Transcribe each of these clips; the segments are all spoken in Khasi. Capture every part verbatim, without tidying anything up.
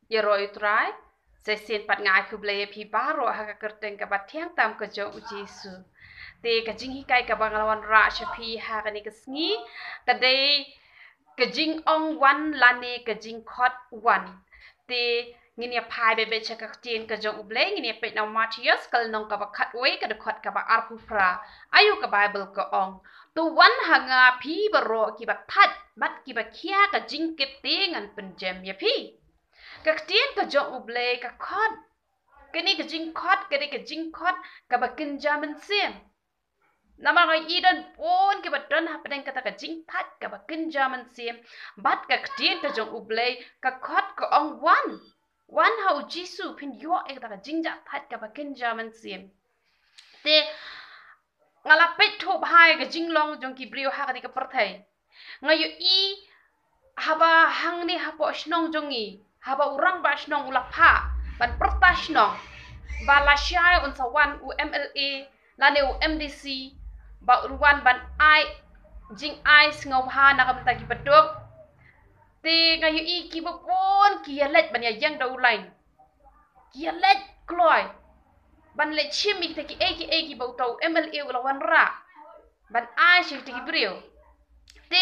Ïaroh ïa u Trai. Sa shisien pat nga ai khublei ïa phi baroh ha ka kyrteng kaba thiang tam ka jong u Jisu. Te ka jinghikai kaba nga la wanrah sha phi ha kane ka sngi ka dei ka jingong wan lane ka jingkhot wan. Te ngin ïa phai beit beit sha ka ktien ka jong U Blei, ngin ïa peit na u Mathaios ka lynnong kaba khatwei ka dkhot kaba arphew phra. Aïu ka Baibl ka ong: To wan ha nga phi baroh kiba thait bad kiba khia ka jingkit, te ngan pynjem ïa phi. Ka ktien ka jong U Blei ka khot. Kane ka jingkhot ka dei ka jingkhot kaba kynja mynsiem. Namar nga ïohi don bun kiba don hapdeng kata ka jingthait kaba kynja mynsiem. Bad ka ktien ka jong U Blei ka khot ka ong wan. Wan ha u Jisu phin ïoh ïa kata ka jingjahthait kaba kynja mynsiem. Te nga la peit thuh bha ïa ka jinglong jong ki briew ha kane ka pyrthei. Nga ïohi haba hangne hapoh shnong jong ngi, haba u rangbah shnong u la phah ban pyrta shnong ba lashai un sa wan u M L A lane u M D C, ba un wan ban ai jingai sngewbha na ka bynta ki baduk. Te nga ïohi kiba bun ki ïaleit ban ïa ïeng da u lain. Ki ïaleit kloi ban leit shim ïa kita kiei kiei kiba uta u M L A u la wanrah ban ai sha kita ki briew. Te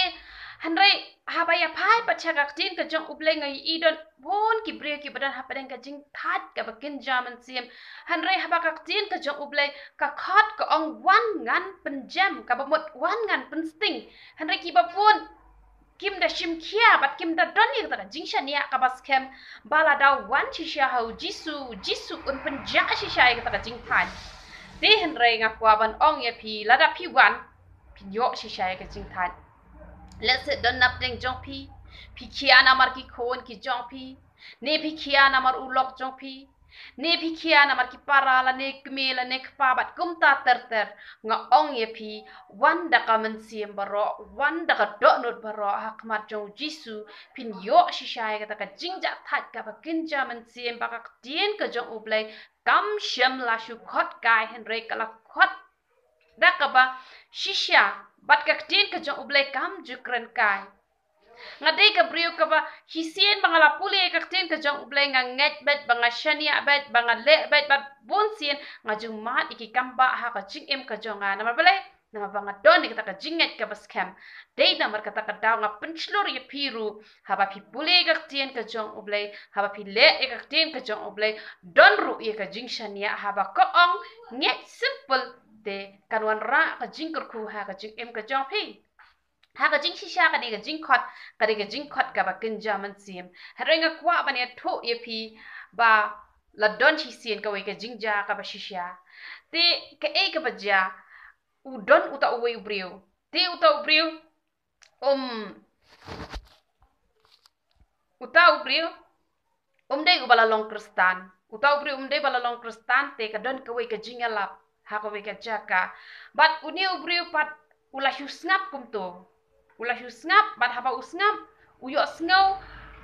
hynrei haba ïa phai pat sha ka ktien ka jong U Blei nga ïohi don bun ki briew kiba don hapdeng ka jingthait kaba kynja mynsiem. Hynrei haba ka ktien ka jong U Blei ka khot ka ong wan ngan pynjem, kaba mut wan ngan pynsting. Hynrei kiba bun kim da shim khia bad kim da don ïa kata ka jingshaniah kaba skhem ba lada wan shisha ha u Jisu, u Jisu un pynjah shisha ïa kata ka jingthait. Te hynrei nga kwah ban ong ïa phi, lada phi wan phin ïoh shisha ïa ka jingthait. Lehse don napdeng jong phi, phi khia namar ki khun ki jong phi, ne phi khia namar u lok jong phi, ne phi khia namar ki para lane kmie lane kpa bad kumta ter ter. Nga ong ïa phi, wan da ka mynsiem baroh, wan da ka dohnud baroh ha khmat jong u Jisu, phin ïoh shisha ïa kata ka jingjahthait kaba kynja mynsiem ba ka ktien ka jong U Blei kam shym la shu khot kai hynrei ka la khot da kaba shisha bad ka ktien ka jong U Blei kam ju kren kai. Nga dei ka briew kaba shisien ba nga la pule ka ktien ka jong U Blei nga ngeit beit, ba nga shaniah beit, ba nga leh beit, bad bun sien nga ju mad ïa ki kam ba ha ka jingim ka jong nga. Namar balei? Namar ba nga don ïa kata ka jingngeit kaba skhem. Dei namar kata ka daw nga pynshlur ïa phi ruh, haba phi pule ka ktien ka jong U Blei, haba phi leh ïa ka ktien ka jong U Blei, don ruh ïa ka jingshaniah haba ka ong ngeit simple te kan wanrah ka jingkyrkhu ha ka jingim ka jong phi. Ha ka jingshisha kane ka jingkhot, kane ka jingkhot kaba kynja mynsiem. Hynrei nga kwah ban ïathuh ïa phi ba la don shisien kawei ka jingjia kaba shisha. Te kaei kaba jia, u don uta uwei u briew. Te uta u briew um uta u briew um dei uba la long Khristan. Uta u briew um dei ba la long Khristan, te ka don kawei ka jingïalap ha kawei ka jaka. Bad une u briew pat u la shu sngap kumto. U la shu sngap, bad haba u sngap, u ïohsngew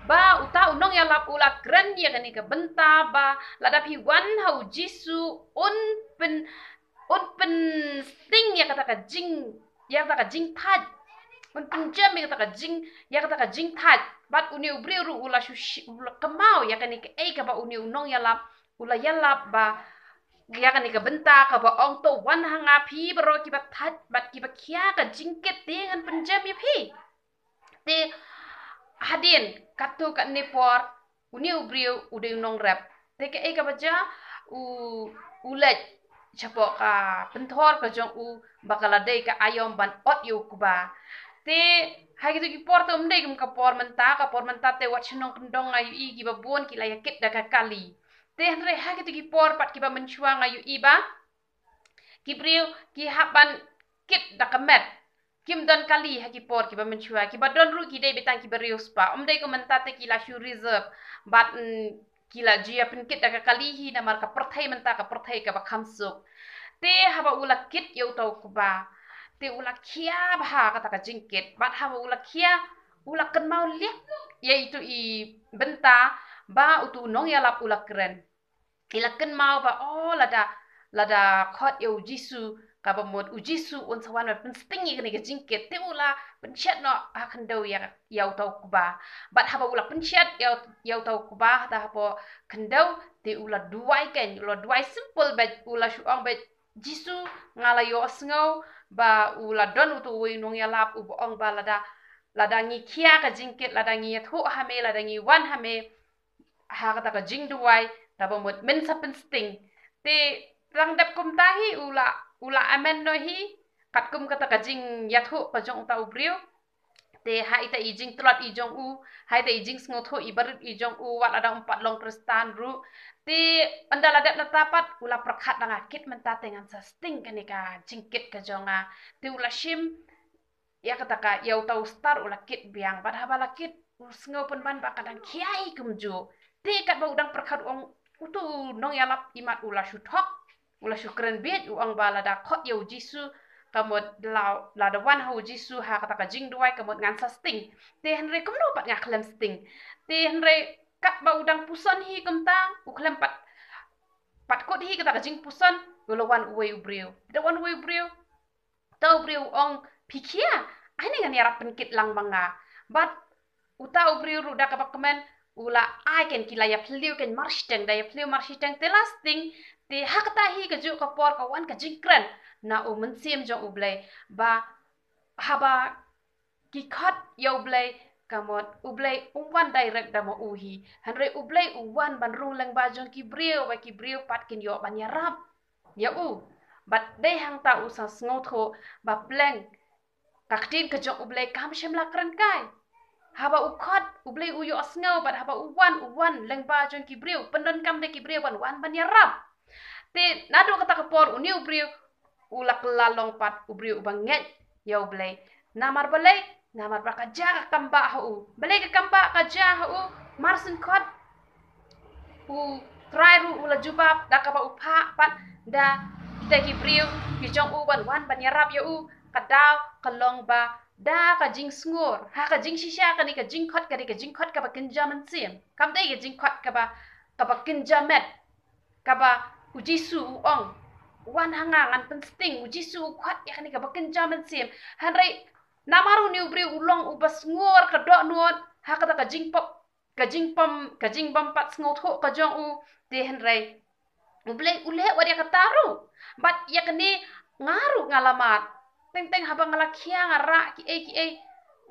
ba uta u nongïalap u la kren ïa kane ka bynta ba lada phi wan ha u Jisu un pyn, un pynsting ïa kata ka jing, ïa kata ka jingthait. Un pynjem ïa kata ka jing, ïa kata ka jingthait. Bad une u briew ruh u la shu shi, u la kynmaw ïa kane kaei kaba une u nongïalap u la ïalap ba ïa kane ka bynta kaba ong to wan ha nga phi baroh kiba thait bad kiba khia ka jingkit te ngan pynjem ïa phi. Te hadien katto katne por une u briew u dei u nongrep. Te kaei kaba jia, u, u leit shapoh ka pynthor ka jong u ba ka la dei ka aïom ban ot ïa u kba. Te ha kito ki por te um dei kum ka por mynta, ka por mynta te wat shnong kyndong nga ïohi kiba bun ki la ïakit da ka kali. Te hynrei ha kito ki por pat kiba mynshuwa nga ïohi ba ki briew ki hap ban kit da ka met. Kim don kali ha ki por kiba mynshuwa, kiba don ruh ki dei beit tang kiba riewspah. Um dei kum mynta te ki la shu reserve bad, mm, ki la ju ïa pynkit da ka kali hi namar ka pyrthei mynta ka pyrthei kaba kham suk. Te haba u la kit ïa uta u kba, te u la khia bha kata ka jingkit. Bad haba u la khia, u la kynmaw liat ïa itu i bynta ba utu u nongïalap u la kren. I la kynmaw ba, oh, lada, lada khot ïa u Jisu kaba mut u Jisu un sa wan ban pynsting ïa kane ka jingkit, te u la pynshet noh ha khyndew ïa, ïa uta u kba. Bad haba u la pynshet ïa, ïa uta u kba ha ta hapoh khyndew, te u la duwai keiñ, u la duwai simple beit, u la shu ong beit, Jisu, nga la ïohsngew ba u la don utu uwei u nongïalap uba ong ba lada, lada ngi khia ka jingkit, lada ngi ïathuh ha me, lada ngi wan ha me ha kata ka jingduwai, taba mut men sa pynsting. Te tang dep kumta hi u la, u la amen noh hi, katkum kata ka jingïathuh ka jong uta u briew. Te ha ita i jingtlot i jong u, ha ita i jingsngewthuh i barit i jong u, wat lada um pat long Khristan ruh. Te ynda la dep nangta pat u la pyrkhat, lada nga kit mynta te ngan sa sting kane ka jingkit ka jong nga. Te u la shim ïa kata ka, ïa uta u star u la kit biang, bad haba la kit u sngew pynban ba ka dang khia hi kumjuh. Te katba u dang pyrkhat u ong, utu u nongïalap imat u la shu thok, u la shu kren bieit, u ong ba lada khot ïa u Jisu, ka mut la, lada wan ha u Jisu ha kata ka jingduwai, ka mut ngan sa sting. Te hynrei kumno pat nga khlem sting. Te hynrei katba u dang puson hi kumta, u khlem pat, pat kut hi kata ka jingpuson, u la wan uwei u briew. Da wan uwei u briew, uta u briew u ong, phi khia, ai ne ngan ïarap pynkit lang ma nga. Bad uta u briew ruh da kaba kmen, u la ai keiñ, ki la ïaphylliew keiñ marshiteng, da ïaphylliew marshiteng te la sting. Te ha kata hi kajuh ka por ka wan ka jingkren na u Mynsiem jong U Blei, ba haba ki khot ïa U Blei, ka mut U Blei um wan direct da ma u hi. Hynrei U Blei u wan ban rung lyngba jong ki briew, ba ki briew pat kin ïoh ban ïarap ïa u. Bad dei hangta u sa sngewthuh ba pleng ka ktien ka jong U Blei kam shym la kren kai. Haba u khot, U Blei u ïohsngew, bad haba u wan, u wan lyngba jong ki briew, pyndonkam da ki briew ban wan ban ïarap. Te naduh kata ka por une u briew u la kylla long pat u briew uba ngeit ïa U Blei. Namar balei? Namar ba ka jia ka kambah ha u. Balei ka kambah ka jia ha u? Mar syn khot U Trai ruh u la jubab da kaba u phah pat da kita ki briew ki jong u ban wan ban ïarap ïa u. Ka daw ka long ba da ka jingsngur, ha ka jingshisha kane ka jingkhot ka dei ka jingkhot kaba kynja mynsiem. Kam dei ka jingkhot kaba, kaba kynja met. Kaba u Jisu u ong, wan ha nga ngan pynsting, u Jisu u khot ïa kane kaba kynja mynsiem. Hynrei namar une u briew u long uba sngur ka dohnud ha kata ka jingpop, ka jingpom, ka jingbym pat sngewthuh ka jong u. Te hynrei U Blei u leh wat ïa kata ruh. Bad ïa kane nga ruh nga la mad. Teng teng haba nga la khia nga rah kiei kiei,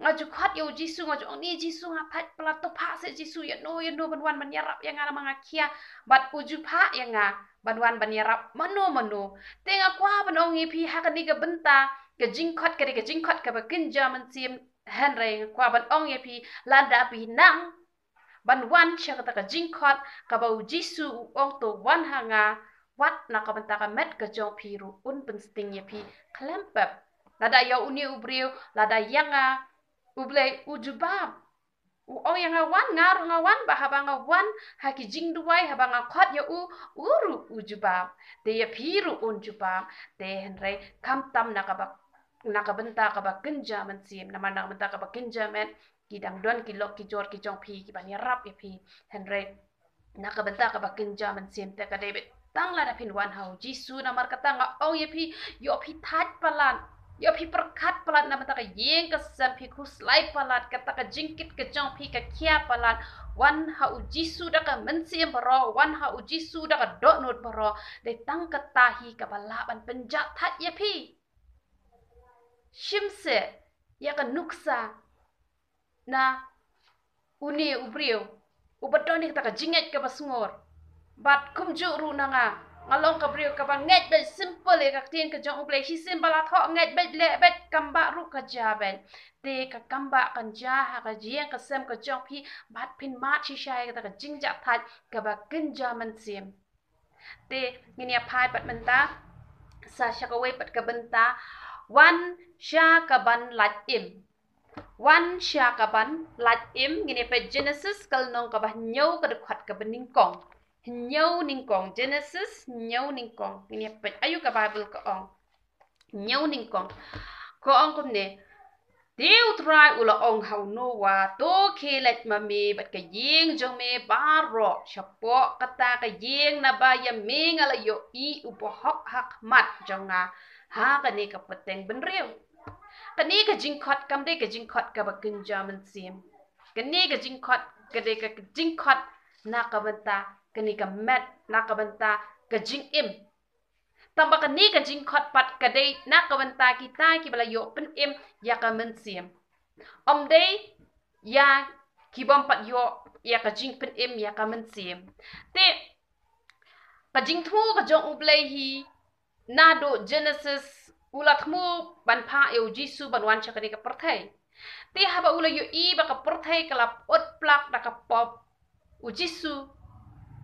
nga ju khot ïa u Jisu, nga ju ong, ne Jisu nga thait palat, to phah seh Jisu, ïano ïano ban wan ban ïarap ïa nga namar nga khia. Bad u ju phah ïa nga ban wan ban ïarap mano mano. Te nga kwah ban ong ïa phi ha kane ka bynta, ka jingkhot ka dei ka jingkhot kaba kynja mynsiem. Hynrei nga kwah ban ong ïa phi, lada phi nang ban wan sha kata ka jingkhot kaba u Jisu u ong, to wan ha nga, wat na ka bynta ka met ka jong phi ruh un pynsting ïa phi khlem pep. Lada ïa une u briew, lada ïa nga, U Blei u jubab. U ong ïa nga wan, nga ruh nga wan, bad haba nga wan ha ki jingduwai, haba nga khot ïa u, u ruh u jubab. Te ïa phi ruh un jubab. Te hynrei khamtam na kaba, na ka bynta kaba kynja mynsiem, namar na ka bynta kaba kynja met ki dang don ki lok ki jor ki jong phi kiban ïarap ïa phi. Hynrei na ka bynta kaba kynja mynsiem te ka dei beit tang lada phin wan ha u Jisu. Namar kata nga ong ïa phi, ïoh phi thait palat, ïoh phi pyrkhat palat na bynta ka ïing ka sem, phi khuslai palat, kata ka jingkit ka jong phi ka khia palat. Wan ha u Jisu da ka mynsiem baroh, wan ha u Jisu da ka dohnud baroh. Dei tang kata hi kaba lah ban pynjah thait ïa phi. Shim seh ïa ka nuksa na une u briew uba don ïa kata ka jingngeit kaba sngur. Bad kumjuh ruh na nga, nga long ka briew kaba ngeit beit, simple ïa ka ktien ka jong U Blei, shisien ba la thoh ngeit beit, leh beit, kambah ruh ka jia beit. Te ka kambah kan jia ha ka jingïaseng ka jong phi, bad phin mad shisha ïa kata ka jingjahthait kaba kynja mynsiem. Te ngin ïa phai pat mynta sa sha kawei pat ka bynta, wan sha kaban lait im. Wan sha kaban lait im. Ngin ïa peit Genesis ka lynnong kaba hynñiew ka dkhot kaba nyngkong. Hynñiew nyngkong, Genesis hynñiew nyngkong. Ngin ïa peit aïu ka Baibl ka ong. Hynñiew nyngkong. Ka ong kumne. Te U Trai u la ong ha u Noah, to khie leit ma me bad ka ïing jong me baroh shapoh kata ka ïing, naba ïa me nga la ïohi uba hok ha khmat jong nga. ha kane ka pateng bynriew. Kane ka jingkhot kam dei ka jingkhot kaba kynja mynsiem. Kane ka jingkhot ka dei ka jingkhot na ka bynta kane ka met, na ka bynta ka jingim. Tangba kane ka jingkhot pat ka dei na ka bynta kita kiba la ïoh pynim ïa ka mynsiem. Ym dei ïa ki bym pat ïoh ïa ka jingpynim ïa ka mynsiem. Te ka jingthmu ka jong U Blei hi naduh Genesis, u la thmu ban phah ïa U Jisu ban wan sha kane ka pyrthei. Te haba u la ïohi ba ka pyrthei ka la pyut plak da ka pop, U Jisu,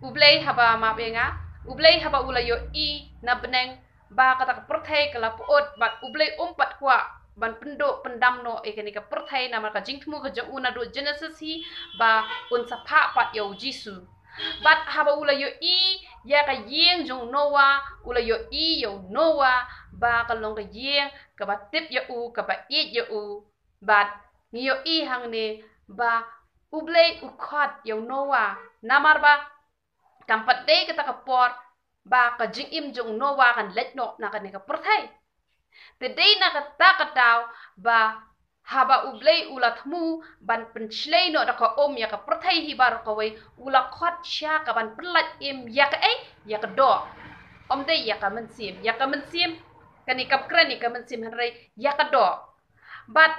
U Blei haba, map ïa nga, U Blei haba u la ïohi na bneng ba kata ka pyrthei ka la pyut, bad U Blei um pat kwah ban pynduh pyndam noh ïa kane ka pyrthei namar ka jingthmu ka jong u naduh Genesis hi ba un sa phah pat ïa U Jisu. Bad haba u la ïohi ïa ka ïing jong u Noah, u la ïohi ïa u Noah ba ka long ka ïing kaba tip ïa u, kaba ïeit ïa u. Bad ngi ïohi hangne ba U Blei u khot ïa u Noah namar ba kam pat dei kata ka por ba ka jingim jong u Noah kan leit noh na kane ka pyrthei. Te dei na kata ka daw ba haba U Blei u la thmu ban pynshlei noh da ka um ïa ka pyrthei hi baroh kawei, u la khot sha ka ban pynlait im ïa kaei? Ïa ka doh. Ym dei ïa ka mynsiem. Ïa ka mynsiem kane kam kren ïa ka mynsiem, hynrei ïa ka doh. Bad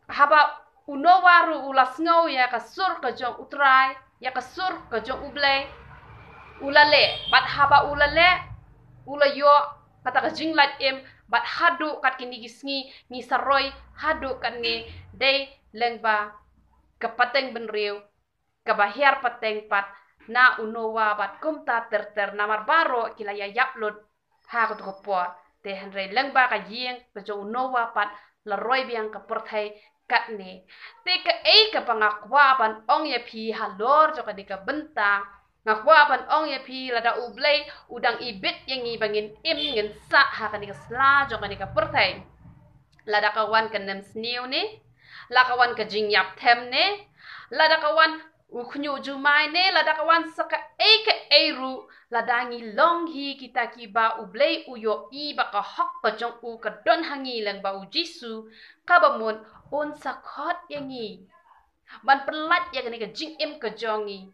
haba u Noah ruh u la sngew ïa ka sur ka jong U Trai, ïa ka sur ka jong U Blei, u la leh. Bad haba u la leh, u la ïoh kata ka jinglait im. Bad haduh kat kine ki sngi ngi sa roi, haduh katne dei lyngba ka pateng bynriew kaba hiar pateng pat na u Noah bad kumta ter ter, namar baroh ki la ïa ïap lut ha kato ka por. Te hynrei lyngba ka ïing ka jong u Noah pat la roi biang ka pyrthei katne. Te kaei kaba nga kwah ban ong ïa phi halor jong kane ka bynta, nga kwah ban ong ïa phi, lada U Blei u dang ibit ïa ngi ba ngin im, ngin sah ha kane ka sla jong kane ka pyrthei, lada ka wan ka nemsniew ne, la ka wan ka jingïap them ne, lada ka wan u khñiuh jumai ne, lada ka wan sa kaei kaei ruh, lada ngi long hi kita kiba U Blei u ïohi ba ka hok ka jong u ka don ha ngi lyngba U Jisu, kaba mut un sa khot ïa ngi ban pynlait ïa kane ka jingim ka jong ngi.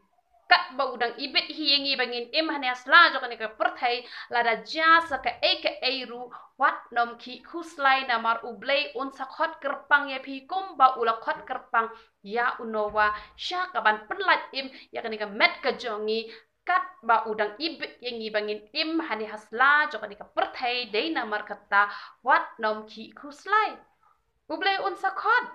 Katba u dang ibit hi ïa ngi ba ngin im hane ha sla jong kane ka pyrthei, lada jia sa kaei kaei ruh, wat nym khih khuslai, namar U Blei un sa khot kyrpang ïa phi kumba u la khot kyrpang ïa u Noah sha ka ban pynlait im ïa kane ka met ka jong ngi. Katba u dang ibit ïa ngi ba ngin im hane ha sla jong kane ka pyrthei, dei namar kata, wat nym khih khuslai. U Blei un sa khot.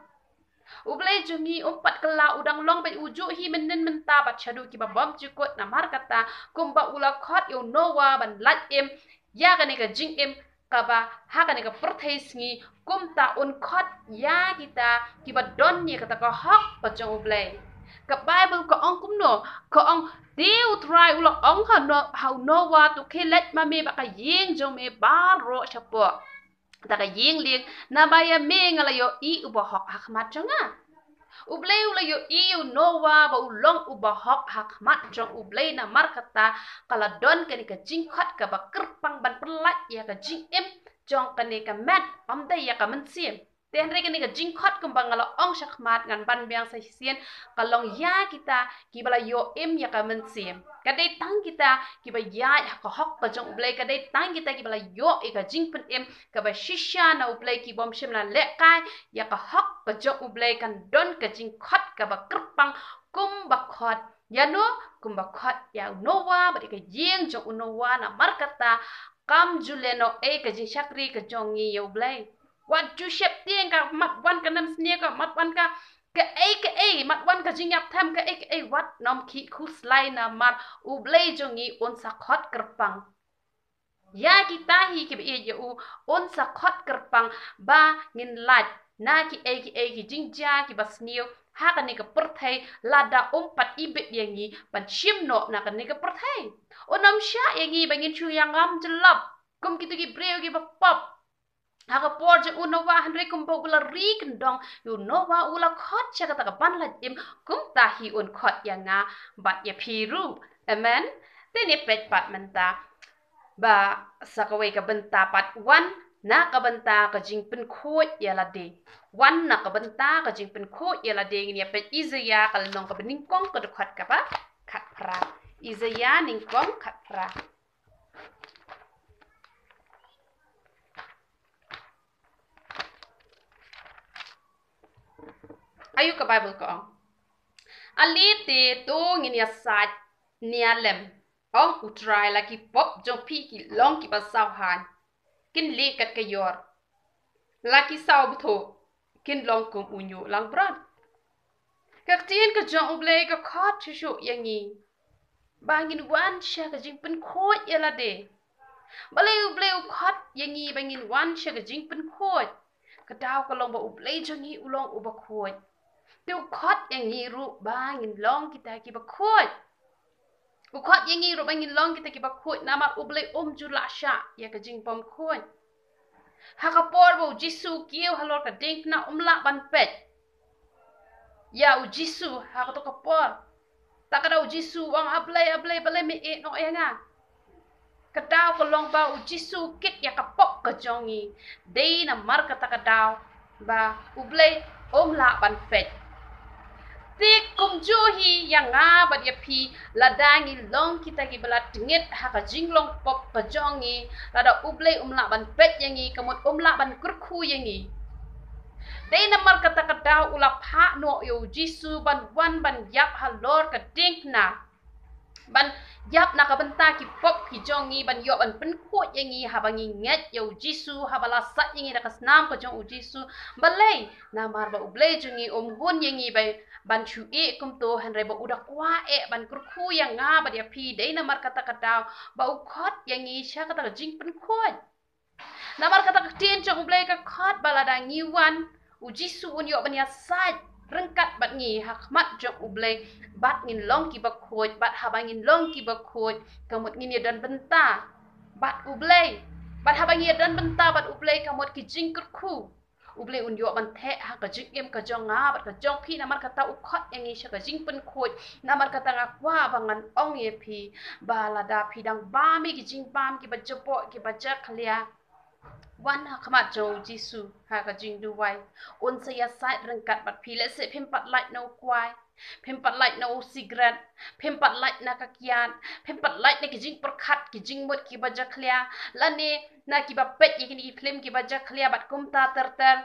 U Blei jong ngi um pat kylla, u dang long bad u juh hi mynnin mynta bad shaduh kiba bymjukut, namar kata kumba u la khot ïa u Noah ban lait im ïa kane ka jingim kaba ha kane ka pyrthei sngi, kumta un khot ïa kita kiba don ïa kata ka hok ka jong U Blei. Ka Baibl ka ong kumno? Ka ong, te U Trai u la ong ha No-, ha u Noah, to khie leit ma me bad ka ïing jong me baroh shapoh kata ka ïing lieng, naba ïa me nga la ïohi uba hok ha khmat jong nga. U Blei u la ïohi ïa u Noah ba u long uba hok ha khmat jong U Blei, namar kata ka la don kane ka jingkhot kaba kyrpang ban pynlait ïa ka jingim jong kane ka met, ym dei ïa ka mynsiem. Te hynrei kane ka jingkhot kumba nga la ong sha khmat, ngan ban biang sa shisien, ka long ïa kita kiba la ïoh im ïa ka mynsiem. Ka dei tang kita kiba ïaid ha ka hok ka jong U Blei, ka dei tang kita kiba la ïoh ïa ka jingpynim kaba shisha na U Blei, ki bym shym la lehkai ïa ka hok ka jong U Blei. Kan don ka jingkhot kaba kyrpang kumba khot ïano? Kumba khot ïa u Noah bad ïa ka ïing jong u Noah, namar kata kam ju lehnohei ka jingshakri ka jong ngi ïa U Blei. Wat ju sheptieng ka mat wan ka nemsniew, ka mat wan ka kaei kaei, mat wan ka jingïap them kaei kaei, wat nym khih khuslai, namar U Blei jong ngi un sa khot kyrpang. Ïa kita hi kiba ïeit ïa u, un sa khot kyrpang ba ngin lait na kiei kiei ki jingjia kiba sniew ha kane ka pyrthei, lada um pat ibit ïa ngi ban shim noh na kane ka pyrthei. Un nym shah ïa ngi ba ngin shu ïa ngam jyllop kum kito ki briew kiba pop ha ka por jong u Noah, hynrei kumba u la ri kyndong ïa u Noah, u la khot sha kata ka ban lait im, kumta hi un khot ïa nga bad ïa phi ruh. Amen. Te ngin peit pat mynta. Ba sa kawei ka bynta pat, wan na ka bynta ka jingpynkhuid ïa lade. Wan na ka bynta ka jingpynkhuid ïa lade, ngin ïa peit Isaiah ka lynnong kaba nyngkong, ka dkhot kaba khatphra. Isaiah nyngkong khatphra. Aïu ka Bible ka ong: Ale te to ngin ïasaid nia lem, ong U Trai, la ki pop jong phi ki long kiba saw haiñ, kin leh kat ka ïor. La ki saw bthuh, kin long kum u ñiuh langbrot. Ka ktien ka jong U Blei ka khot shuh shuh ïa ngi ba ngin wan sha ka jingpynkhuid ïa lade. Balei U Blei u khot ïa ngi ba ngin wan sha ka jingpynkhuid? Ka daw ka long ba U Blei jong ngi u long uba khuid. Te u khot ïa ngi ruh ba ngin long kita kiba khuid. U khot ïa ngi ruh ba ngin long kita kiba khuid, namar U Blei um ju lah shah ïa ka jingbymkhuid. Ha ka por ba U Jisu u kiew halor ka diengphna, um lah ban peit ïa U Jisu ha kato ka por. Ta ka daw U Jisu u ong: A Blei, A Blei, balei me ïehnoh ïa nga? Ka daw ka long ba U Jisu u kit ïa ka pop ka jong ngi. Dei namar kata ka daw ba U Blei um lah ban peit. Te kumjuh hi ïa nga bad ïa phi, lada ngi long kita kiba la tngit ha ka jinglong pop ka jong ngi, lada U Blei um lah ban peit ïa ngi, ka mut um lah ban kyrkhu ïa ngi. Dei namar kata ka daw u la phah noh ïa U Jisu ban wan ban ïap halor ka diengphna, ban ïap na ka bynta ki pop ki jong ngi, ban ïoh ban pynkhuid ïa ngi haba ngi ngeit ïa U Jisu, haba la said ïa ngi da ka snam ka jong U Jisu. Balei? Namar ba U Blei jong ngi um hun ïa ngi ba ban shu ïeh kumto, hynrei ba u da kwah eh ban kyrkhu ïa nga bad ïa phi. Dei namar kata ka daw ba u khot ïa ngi sha kata ka jingpynkhuid. Namar kata ka ktien jong U Blei ka khot ba lada ngi wan, U Jisu un ïoh ban ïasaid ryngkat bad ngi ha khmat jong U Blei, bad ngin long kiba khuid, bad haba ngin long kiba khuid, ka mut ngin ïa don bynta bad U Blei. Bad haba ngin ïa don bynta bad U Blei, ka mut ki jingkyrkhu U Blei un ïoh ban theh ha ka jingim ka jong nga bad ka jong phi. Namar kata u khot ïa ngi sha ka jingpynkhuid. Namar kata nga kwah ba ngan ong ïa phi ba lada phi dang bam ïa ki jingbam kiba jaboh kiba jakhlia, wan ha khmat jong U Jisu ha ka jingduwai. Un sa ïasaid ryngkat bad phi. Lehse phim pat lait na u kwai, phim pat lait na u sikret, phim pat lait na ka kiad, phim pat lait na ki jingpyrkhat ki jingmut kiba jakhlia, lane na kiba peit ïa kine ki phlim kiba jakhlia bad kumta ter ter,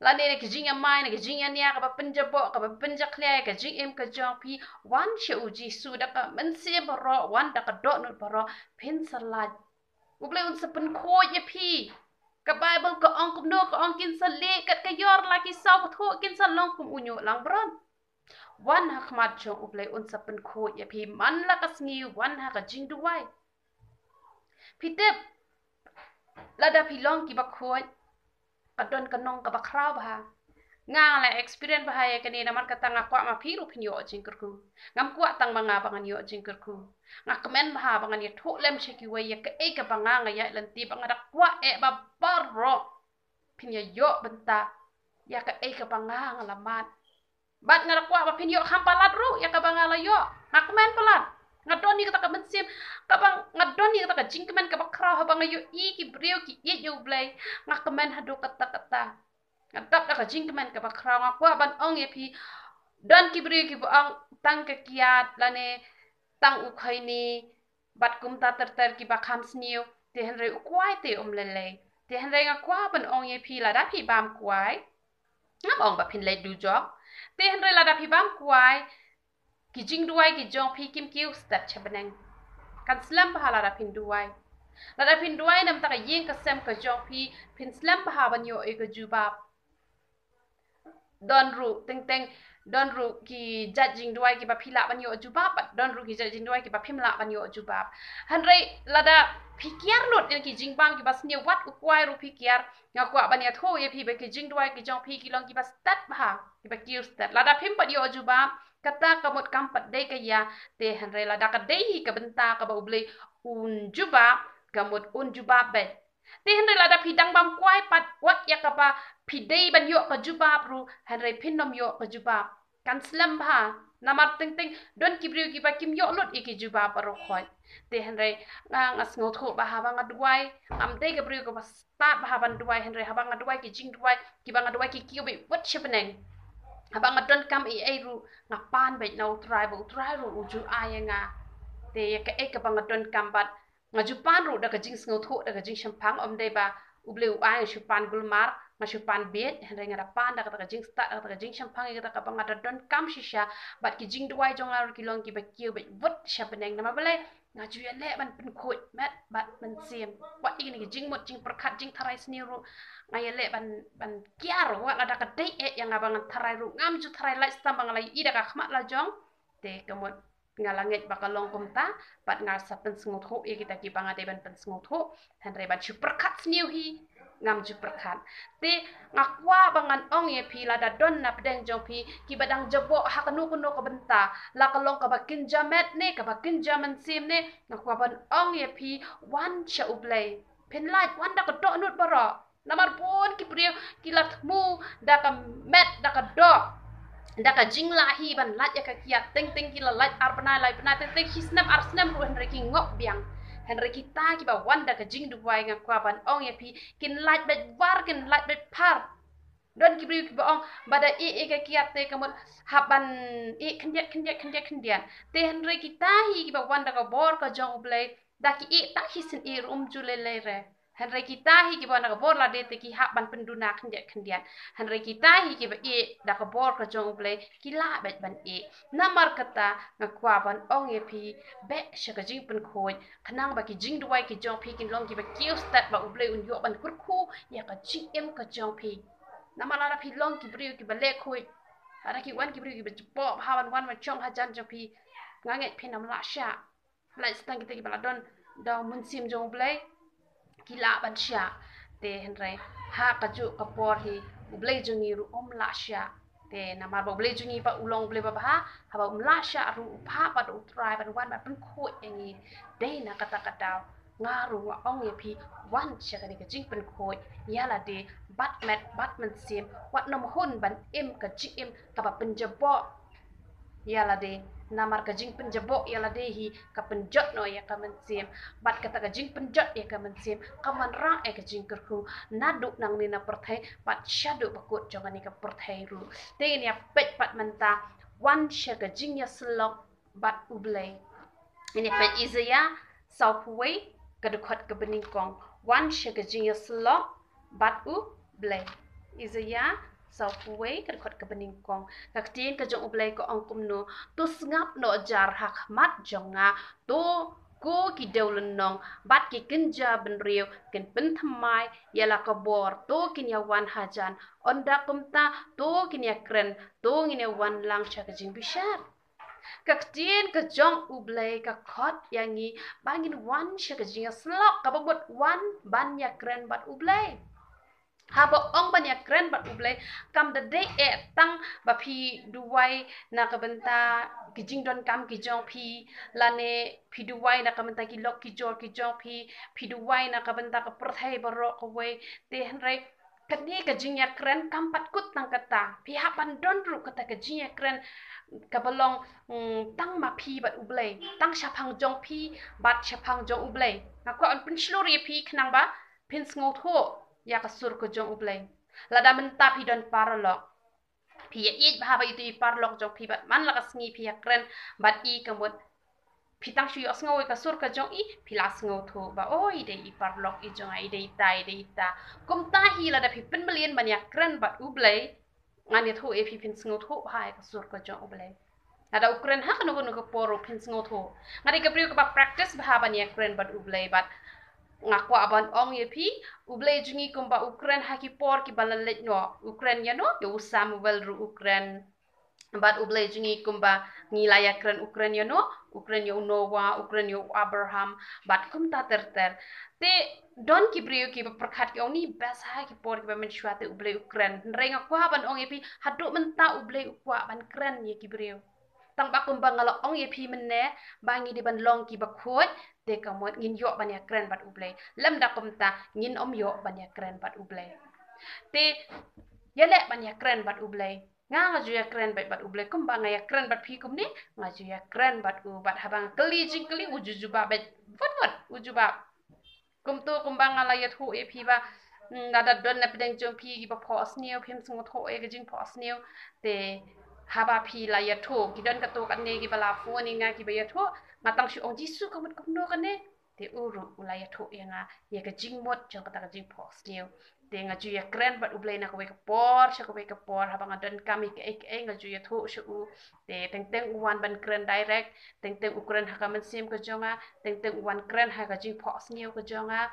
lane na ki jingïamai, na ki jingïania kaba pynjaboh kaba pynjakhlia ïa ka jingim ka jong phi. Wan sha U Jisu da ka mynsiem baroh, wan da ka dohnud baroh, phin sa lait. U Blei un sa pynkhuid ïa phi. Ka Bible ka ong kumno? Ka ong kin sa leh kat ka ïor, la ki saw bthuh kin sa long kum u ñiuh langbrot. Wan ha khmat jong U Blei, un sa pynkhuid ïa phi man la ka sngi, wan ha ka jingduwai. Phi tip, lada phi long kiba khuid, ka don ka nong kaba khraw bha. Nga nga la experience bha ïa kane, namar kata nga kwah ma phi ruh phin ïoh jingkyrkhu. Ngam kwah tang ma nga ba ngan ïoh jingkyrkhu. Nga kmen bha ba ngan ïathuh lem sha kiwei ïa kaei kaba nga nga ïaid lynti, ba nga da kwah eh ba baroh phin ïa ïoh bynta ïa kaei kaba nga nga la mad. Bad nga da kwah ba phin ïoh kham palat ruh ïa kaba nga la ïoh. Nga kmen palat. Nga don ïa kata ka mynsiem, kaba nga don ïa kata ka jingkmen kaba khraw haba nga ïohi ki briew ki ïeit ïa U Blei. Nga kmen haduh katta katta. Nga dap da ka jingkmen kaba khraw. Nga kwah ban ong ïa phi, don ki briew kiba ong tang ka kiad lane tang u khaini bad kumta ter ter kiba kham sniew. Te hynrei u kwai te um lei lei. Te hynrei nga kwah ban ong ïa phi, lada phi bam kwai, ngam ong ba phin leit dujok. Te hynrei lada phi bam kwai, ki jingduwai ki jong phi kim kiew stet sha bneng. Kan slem bha lada phin duwai. Lada phin duwai na bynta ka ïing ka sem ka jong phi, phin slem bha ban ïoh ïa ka jubab. Don ruh teng teng, don ruh ki jait jingduwai kiba phi lah ban ïoh jubab, bad don ruh ki jait jingduwai kiba phim lah ban ïoh jubab. Hynrei lada phi kiar lut ïa ki jingbam kiba sniew, wat u kwai ruh phi kiar, nga kwah ban ïathuh ïa phi ba ki jingduwai ki jong phi ki long kiba stet bha, kiba kiew stet. Lada phim pat ïoh jubab, kata ka mut kam pat dei ka ïa. Te hynrei lada ka dei hi ka bynta kaba U Blei un jubab, ka mut un jubab beit. Te hynrei lada phi dang bam kwai pat, wat ïa kaba phi dei ban ïoh ka jubab ruh, hynrei phin ym ïoh ka jubab. Kan slem bha. Namar teng teng don ki briew kiba kim ïoh lut ïa ki jubab baroh khoit. Te hynrei nga, nga sngewthuh ba haba nga duwai, ngam dei ka briew kaba stad ba haba nga duwai, hynrei haba nga duwai ki jingduwai kiba nga duwai ki kiew beit wat sha bneng. Haba nga donkam ei ei ruh nga pan beit na U Trai ba U Trai ruh u ju ai ïa nga. Te ïa kaei kaba nga donkam bad nga ju pan ruh da ka jingsngewthuh, da ka jingshemphang, ym dei ba U Blei u ai nga shu pan gulmar, nga shu pan bieit, hynrei nga da pan da kata ka jingstad, da kata ka jingshemphang ïa kata kaba nga da donkam shisha. Bad ki jingduwai jong nga ruh ki long kiba kiew beit wat sha bneng. Namar balei? Nga ju ïaleh ban pynkhuid met bad mynsiem. Wat ïa kine ki jingmut jingpyrkhat jingtharai sniew ruh nga ïaleh ban, ban kiar, wat lada ka dei eh ïa nga ba ngan tharai ruh ngam ju tharai lait stam ba nga la ïohi da ka khmat la jong. Te ka mut nga la ngeit ba ka long kumta, bad nga sa pynsngewthuh ïa kita kiba nga dei ban pynsngewthuh. Hynrei ban shu pyrkhat sniew hi ngam ju pyrkhat. Te nga kwah ba ngan ong ïa phi, lada don na pdeng jong phi kiba dang jaboh ha kano kano ka bynta, la ka long kaba kynja met ne kaba kynja mynsiem ne, nga kwah ban ong ïa phi, wan sha U Blei. Phin lait, wan da ka dohnud baroh. Namar bun ki briew ki la thmu da ka met, da ka doh, da ka jinglah hi ban lait ïa ka kiad. Teng teng ki la lait ar bnai lai bnai, teng teng shi snem ar snem ruh hynrei ki ngop biang. Hynrei kita kiba wan da ka jingduwai, nga kwah ban ong ïa phi, kin lait beit war, kin lait beit phar. Don ki briew kiba ong ba da ïeh ïa ka kiad te ka mut hap ban ïeh khyndiat khyndiat khyndiat khyndiat. Te hynrei kita hi kiba wan da ka bor ka jong U Blei, da ki ïeh tang shisien ïeh ruh ym ju lei lei re. Hynrei kita hi kiba wan da ka bor lade te ki hap ban pynduna khyndiat khyndiat. Hynrei kita hi kiba ïeh da ka bor ka jong U Blei ki lah beit ban ïeh. Namar kata nga kwah ban ong ïa phi, beh sha ka jingpynkhuid, khnang ba ki jingduwai ki jong phi kin long kiba kiew stet, ba U Blei un ïoh ban kyrkhu ïa ka jingim ka jong phi. Namar lada phi long ki briew kiba leh khuid, lada ki wan ki briew kiba jaboh bha ban wan ban shong hajan jong phi, nga ngeit phin ym lah shah. Lait tang kita kiba la don da u mynsiem jong U Blei ki lah ban shah. Te hynrei ha kajuh ka por hi U Blei jong ngi ruh um lah shah. Te namar ba U Blei jong ngi pat u long U Blei babha, haba um lah shah ruh u phah pat U Trai ban wan ban pynkhuid ïa ngi. Dei na kata ka daw nga ruh nga ong ïa phi, wan sha kane ka jingpynkhuid ïa lade bad met bad mynsiem, wat nym hun ban im ka jingim kaba pynjaboh ïa lade. Namar ka jingpynjaboh ïa lade hi ka pynjot noh ïa ka mynsiem, bad kata ka jingpynjot ïa ka mynsiem ka wanrah ïa ka jingkyrkhu naduh nangne na pyrthei bad shaduh ba kut jong kane ka pyrthei ruh. Te ngin ïa peit pat mynta, wan sha ka jingïasyllok bad U Blei. Ngin ïa peit Isaiah sawphew wei ka dkhot kaba nyngkong. Wan sha ka jingïasyllok bad U Blei. Isaiah sawphew wei ka dkhot kaba nyngkong. Ka ktien ka jong U Blei ka ong kumno: To sngap noh jar ha khmat jong nga, to ko ki dewlynnong bad ki kynja bynriew kin pynthymmai ïa la ka bor, to kin ïa wan hajan, ynda kumta to kin ïa kren, to ngin ïa wan lang sha ka jingbishar. Ka ktien ka jong U Blei ka khot ïa ngi ba ngin wan sha ka jingïasyllok, kaba mut wan ban ïa kren bad U Blei. Haba ong ban ïa kren bad U Blei, kam da dei eh tang ba phi duwai na ka bynta ki jingdonkam ki jong phi, lane phi duwai na ka bynta ki lok ki jor ki jong phi, phi duwai na ka bynta ka pyrthei baroh kawei. Te hynrei kane ka jingïakren kam pat kut tang kata. Phi hap ban don ruh kata ka jingïakren kaba long, mm, tang ma phi bad U Blei, tang shaphang jong phi bad shaphang jong U Blei. Nga kwah ban pynshlur ïa phi khnang ba phin sngewthuh ïa ka sur ka jong U Blei. Lada mynta phi don paralok, phi ïa ïeit bha ba itu i paralok jong phi, bad man la ka sngi phi ïakren bad i, ka mut phi tang shu ïohsngew ïa ka sur ka jong i, phi la sngewthuh ba, oh, i dei i paralok i jong nga, i dei ita, i dei ita. Kumta hi lada phi pynmlien ban ïakren bad U Blei, ngan ïathuh ïa phi, phin sngewthuh bha ïa ka sur ka jong U Blei. Lada u kren ha kano kano ka por ruh phin sngewthuh. Nga dei ka briew kaba practice bha ban ïakren bad U Blei, bad nga kwah ban ong ïa phi, U Blei jong ngi kumba u kren ha ki por kiba la leit noh, u kren ïano, ïa u Samuel ruh u kren. Bad U Blei jong ngi kumba ngi la ïakren, u kren ïano, u kren ïa u Noah, u kren ïa u Abraham, bad kumta ter ter. Te don ki briew kiba pyrkhat ki ong, ni best ha ki por kiba mynshuwa te U Blei u kren. Hynrei nga kwah ban ong ïa phi, haduh mynta U Blei u kwah ban kren ïa ki briew. Tang ba kumba nga la ong ïa phi mynne ba ngi dei ban long kiba khuid, te ka mut ngin ïoh ban ïakren bad U Blei. Lymda kumta ngin ym ïoh ban ïakren bad U Blei. Te ïaleh ban ïakren bad U Blei. Nga, nga ju ïakren bad, bad U Blei kumba nga ïakren bad phi kumne, nga ju ïakren bad u, bad haba nga kylli jingkylli, u ju jubab bad, wat wat, u jubab. Kumto kumba nga la ïathuh ïa phi ba, mm, lada don na pdeng jong phi kiba phohsniew, phim sngewthuh ïa ka jingphohsniew. Te haba phi la ïathuh, ki don katto katne kiba la phone ïa nga kiba ïathuh, nga tang shu ong, Jisu, ka mut kumno kane? Te u ruh u la ïathuh ïa nga ïa ka jingmut jong kata ka jingphohsniew. Te nga ju ïakren bad U Blei na kawei ka por sha kawei ka por, haba nga donkam ïa kaei kaei nga ju ïathuh sha u. Te teng teng u wan ban kren direct, teng teng u kren ha ka mynsiem ka jong nga, teng teng u wan kren ha ka jingphohsniew ka jong nga.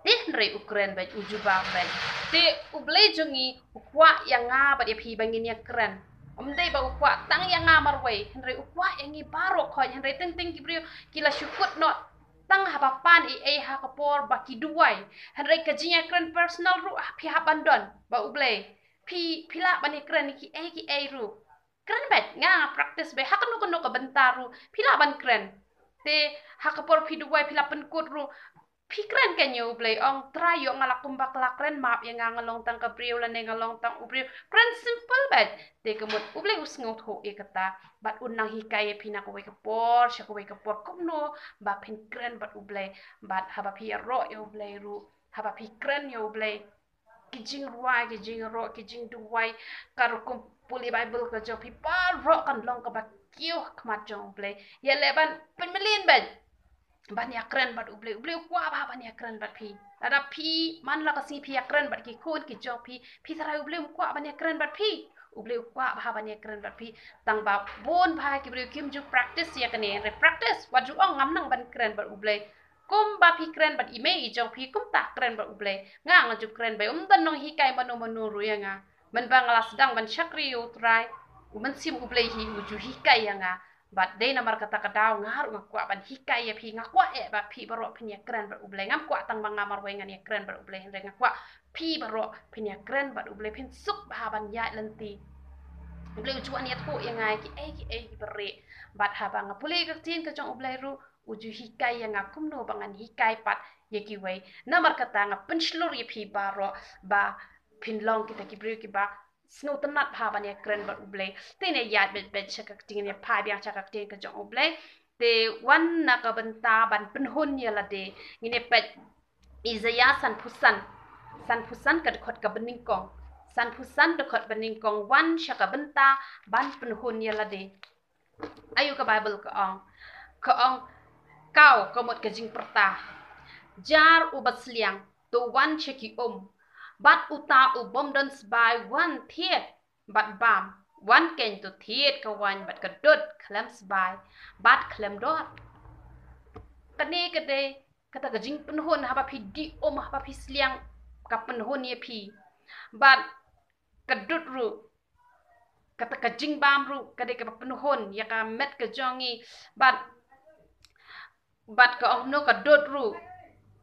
Te hynrei u kren bad, u jubab bad. Te U Blei jong ngi u kwah ïa nga bad ïa phi ba ngin ïakren. Ym dei ba u kwah tang ïa nga marwei, hynrei u kwah ïa ngi baroh khoit, hynrei teng teng ki briew ki la shu kut noh tang haba pan ei ei ha ka por ba ki duwai. Hynrei ka jingïakren personal ruh, ah, phi hap ban don bad U Blei. Phi, phi lah ban ïakren kiei kiei ruh. Kren bad nga, practice bad ha kano kano ka bynta ruh phi lah ban kren. Te ha ka por phi duwai, phi la pynkut ruh, phi kren kein ïa U Blei, ong, Trai, ïoh nga la kumba ka la kren, map ïa nga, nga long tang ka briew lane nga long tang u briew. Kren simple bad. Te ka mut U Blei u sngewthuh ïa kata bad un nang hikai ïa phi na kawei ka por sha kawei ka por kumno ba phin kren bad U Blei. Bad haba phi ïaroh ïa U Blei ruh, haba phi kren ïa U Blei, ki jingrwai, ki jingïaroh, ki jingduwai, ka rukom pule Baibl ka jong phi baroh kan long kaba kiew ha khmat jong U Blei. Ïaleh ban pynmlien bad ban ïakren bad U Blei. U Blei u kwah bha ban ïakren bad phi. Lada phi man la ka sngi phi ïakren bad ki khun ki jong phi, phi tharai U Blei um kwah ban ïakren bad phi? U Blei u kwah bha ban ïakren bad phi. Tang ba bun bha ki briew kim ju practice ïa kane. Hynrei practice, wat ju ong ngam nang ban kren bad U Blei. Kumba phi kren bad i mei i jong phi, kumta kren bad U Blei. Nga, nga ju kren bad, ym don nonghikai mano mano ruh ïa nga. Mynba nga la sdang ban shakri ïa U Trai, U Mynsiem U Blei hi u ju hikai ïa nga. Bad dei namar kata ka daw nga ruh nga kwah ban hikai ïa phi, nga kwah eh ba phi baroh phin ïakren bad U Blei. Ngam kwah tang ba nga marwei ngan ïakren bad U Blei, hynrei nga kwah phi baroh phin ïakren bad U Blei, phin suk bha ban ïaid lynti. U Blei u ju wan ïathuh ïa nga kiei kiei kiba rieh. Bad haba nga pule ka ktien ka jong U Blei ruh, u ju hikai ïa nga kumno ba ngan hikai pat ïa kiwei. Namar kata nga pynshlur ïa phi baroh ba phin long kita ki briew kiba sngewtynnat bha ban ïakren bad U Blei. Te ngin ïaid beit beit sha ka ktien, ngin ïa phai biang sha ka ktien ka jong U Blei. Te wan na ka bynta ban pynhun ïa lade, ngin ïa peit Isaïah sanphew san. Sanphew san ka dkhot kaba nyngkong. Sanphew san dkhot ba nyngkong, wan sha ka bynta ban pynhun ïa lade. Aïu ka Baibl ka ong? Ka ong, Kaw, ka mut ka jingpyrta. Jar uba sliang, to wan sha ki um. Bad uta u bym don sbai, wan thied bad bam. Wan kein, to thied ka waiñ bad ka dud khlem sbai bad khlem dor. Kane ka dei kata ka jingpynhun haba phi dih um, haba phi sliang, ka pynhun ïa phi. Bad ka dud ruh, kata ka jingbam ruh ka dei kaba pynhun ïa ka met ka jong ngi. Bad, bad ka ong kumno, ka dud ruh